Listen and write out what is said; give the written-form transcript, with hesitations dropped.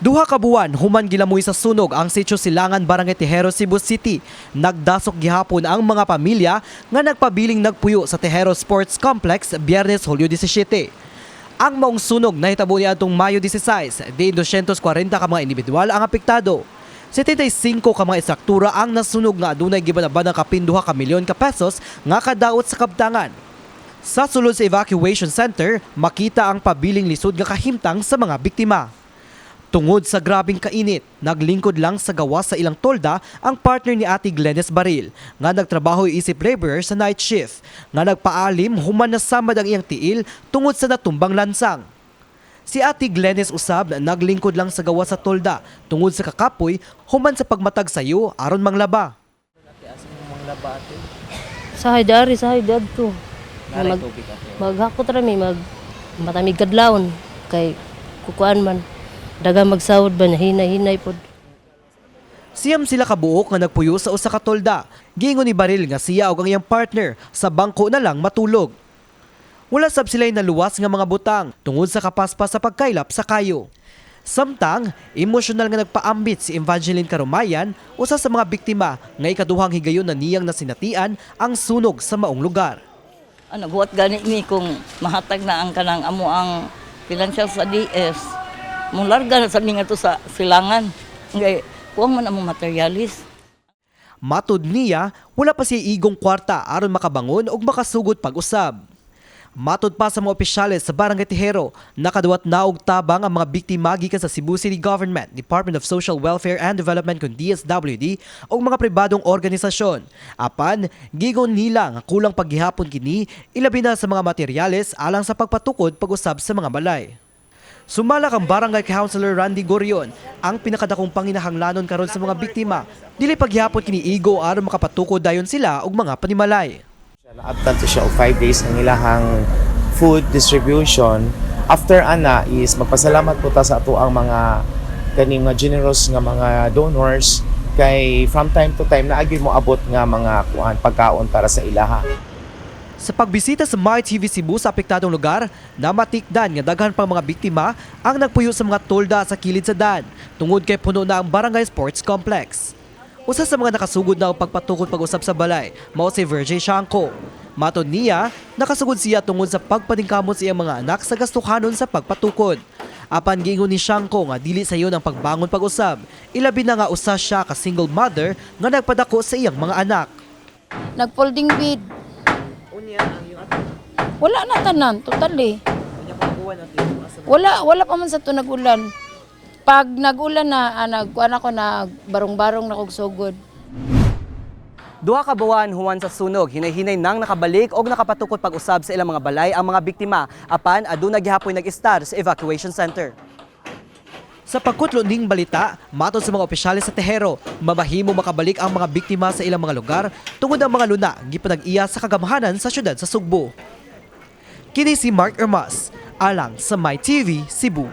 2 ka buwan human gilamoy sa sunog ang Sitio Silangan, Barangay Tejero, Cebu City. Nagdasok gihapon ang mga pamilya nga nagpabiling nagpuyo sa Tejero Sports Complex Biyernes, Hulyo 17. Ang maong sunog nahitabo niadtong Mayo 16, di 240 ka mga individual ang apektado. 75 ka mga estruktura ang nasunog nga adunay gibanabanang kapin 2 ka milyon ka pesos nga kadaot sa kabtangan. Sa sulod sa evacuation center, makita ang pabiling lisod nga kahimtang sa mga biktima. Tungod sa grabing kainit, naglingkod lang sa gawas sa ilang tolda ang partner ni Ate Glenes Baril nga nagtrabaho isip laborer sa night shift nga nagpaalim human nasamad ang iyang tiil tungod sa natumbang lansang. Si Ate Glenes usab naglingkod lang sa gawas sa tolda tungod sa kakapoy human sa pagmatag sayo aron manglaba. Sahay dari, sahay dadto. Maghakot ra mi mag matamig kadlawon kay kukuan man daga magsawod ba niya hinay-hinay pod. 9 sila kabuok nga nagpuyo sa usa ka tolda. Giingon ni Baril nga siya ug ang iyang partner sa bangko na lang matulog. Wala sab sila'y naluwas nga mga butang tungod sa kapaspas sa pagkaylap sa kayo. Samtang, emosyonal nga nagpaambit si Evangeline Karumayan, usa sa mga biktima nga ikaduhang higayon na niyang nasinatian ang sunog sa maong lugar. Ano, buhat gani mi kung mahatag na ang kanang amo ang financial sa DS. Mularga na sa mi nga to sa Silangan. Ngay, kuwang man among materialis. Matud niya, wala pa siya igong kwarta aron makabangon ug makasugod pag-usab. Matud pa sa mga opisyales sa Barangay Tejero, nakaduwat na og tabang ang mga biktima gikan sa Cebu City Government, Department of Social Welfare and Development kon DSWD ug mga pribadong organisasyon. Apan, giingon nila nga kulang paghihapon kini, ilabi na sa mga materyales alang sa pagpatukod pag-usab sa mga balay. Sumala kang Barangay Councilor Randy Gorion, ang pinakadakong panginahanglanon karon sa mga biktima, dili paghihapon kini igo aron makapatukod dayon sila og mga panimalay. Naabtan to siya og 5 days ang ilahang food distribution. After ana is magpasalamat po ta sa ato ang mga kaning mga generous nga mga donors kay from time to time naagi mo abot nga mga kuan pagkaon para sa ilaha. Sa pagbisita sa MyTV Cebu sa apektadong lugar, namatikdan nga daghan pang mga biktima ang nagpuyo sa mga tolda sa kilid sa dan tungod kay puno na ang Barangay Sports Complex. Usa sa mga nakasugod na og pagpatukod pag-usab sa balay, mao si Virgil Shanko. Matod niya, nakasugod siya tungod sa pagpaningkamot sa iyang mga anak sa gastuhanon sa pagpatukod. Apan giingon ni Shanko nga dili sayon ang pagbangon pag-usab, ilabi na nga usa siya ka single mother nga nagpadako sa iyang mga anak. Nag-folding bed. Wala na tanan, totally. Wala, wala pa man sa to nag-ulan. Pag nag-ulan na, nagkuan ako, nag barong-barong na kog sugod. 2 ka buwan human sa sunog, hinay-hinay nang nakabalik og nakapatukod pag-usab sa ilang mga balay ang mga biktima apan aduna gihapoy nag-estar sa evacuation center. Sa pagkutlo ning balita, matod sa mga opisyales sa Tejero, mamahimo makabalik ang mga biktima sa ilang mga lugar tungod ang mga luna gipanag-iya sa kagamhanan sa syudad sa Sugbo. Kini si Mark Ermas, alang sa MyTV Cebu.